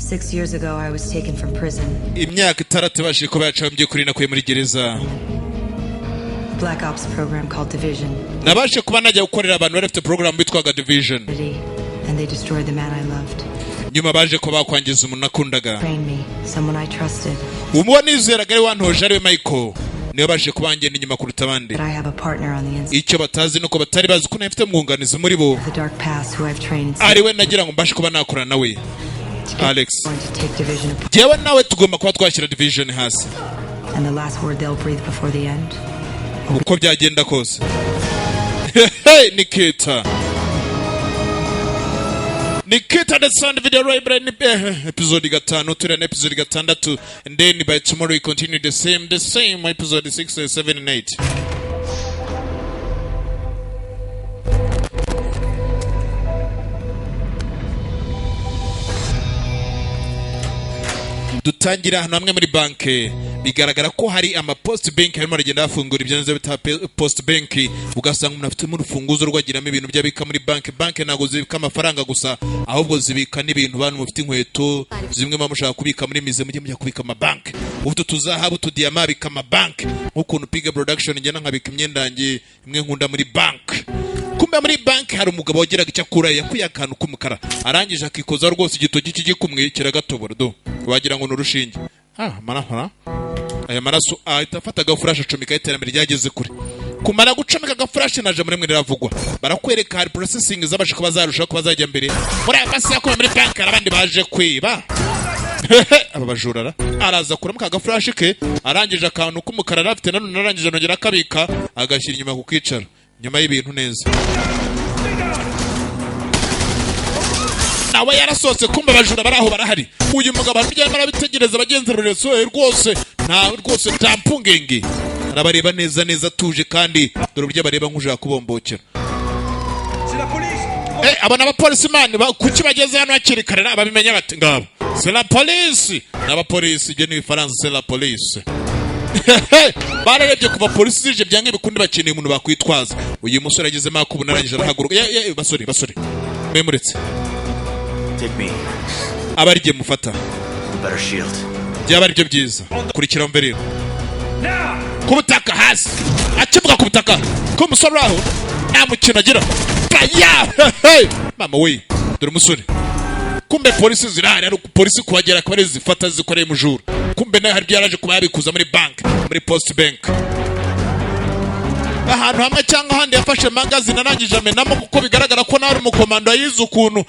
6 years ago, I was taken from prison. Imyaka 6 ibashije kuba yacaho, by'ukuri nakuye muri gereza. Black Ops program called Division. Nabashe kuba najya gukorera abantu bari bafite porogaramu bitwaga Division. And they destroyed the man I loved. Nyuma baje kuba bakwangiza umuntu nakundaga. Trained me, someone I trusted. Uwo nizeraga ari wantoje, ariwe Michael, niwe baje kuba ngenda inyuma kuruta abandi. But I have a partner on the inside. Icyo batazi nuko batari bazi ko nari mfite umwunganizi muri bo, The dark past who I've trained. ariwe nagira ngo mbashe kuba nakorana nawe, Alex. Going to take Division apart. Jyewe nawe tugomba kuba twashyira Division hasi. And the last word they'll breathe before the end. Uko byagenda kose. Hey, Nikita, Nikita the Sound Video Library ni episode 5, turi na episode 6, and then by tomorrow we continue the same episode 6, 7 and 8. Dutangira ahantu hamwe muri banki, bigaragara ko hari ama post bank harimo aragenda bafungura ibyo nzo bita post bank, ugasanga umuntu afitemo urufunguzo rwagiramo ibintu byabika muri banki. Banki ntabwo zibika amafaranga gusa, ahubwo zibika n'ibintu. Bantu mufite inkweto zimwe muba mushaka kubika muri musée, mujye mujya kubika amabanki. Ufite utuzahabu, utudiyama, bika amabanki, nk'ukuntu Piga Production ngenda nkabika imyenda yanjye imwe nkunda muri banki. Kumbe muri banki hari umugabo wagiraga icyo akura, yakuye akantu k'umukara, arangije akikoza rwose igitoki cy'igikumwe kiragatobora, do wagira ngo ni urushinge. Ah, marahora aya maraso, ahita afata agafurashi acomeka. Iterambere ryageze kure. Kumara gucomeka agafurashi naje muri mwe riravugwa, barakwereka hari processing zabasha kuba zarushaho kuba zajya mbere muri aya masaha yakuwe muri banki. Hari abandi baje kwiba, aba bajurara. Araza akuramo ka gafurashi ke, arangije akantu k'umukara yari afite nanone, arangije anongera akabika, agashyira inyuma ku kicara nyuma y'ibintu neza. Nawe yarasohotse, kumva abajura bari aho barahari. Uyu mugabo arimo arabitegereza abagenzi ruretse rwose, nta rwose nta mpungenge, arabareba neza neza atuje, kandi dore uburyo abareba nk'ushaka kubombokera. Aba ni abapolisi man, kuki bageze hano hakiri kare? Babimenya bati ngabo c'est la police, ni abapolisi. Ibyo ni ibifaransa, c'est la police. Bararebye kuva polisi zije, byange bikundi bakeneye umuntu bakwitwaza. Uyu musore agezemo akubona, arangije arahaguruka. Ye, ye, basore, basore, mwemuretse. Take me. Aba ari jye mufata. Better shield. Byaba ari byo byiza. Kurikira mve rero ku butaka hasi. Akivuga ku butaka ko umusore uri aho nta mukino agira. Baya! Hey! Mama we, dore umusore. Kumbe polisi zirahari, ari polisi kuhagera akaba ari zifata zikoreye umujura. Kumbe nawe hari ibyo yaraje kuba yabikuza muri banki, muri post bank, ahantu hamwe cyangwa ahandi. Yafashe magazine arangije amenamo, kuko bigaragara ko nawe ari umukomando yize ukuntu.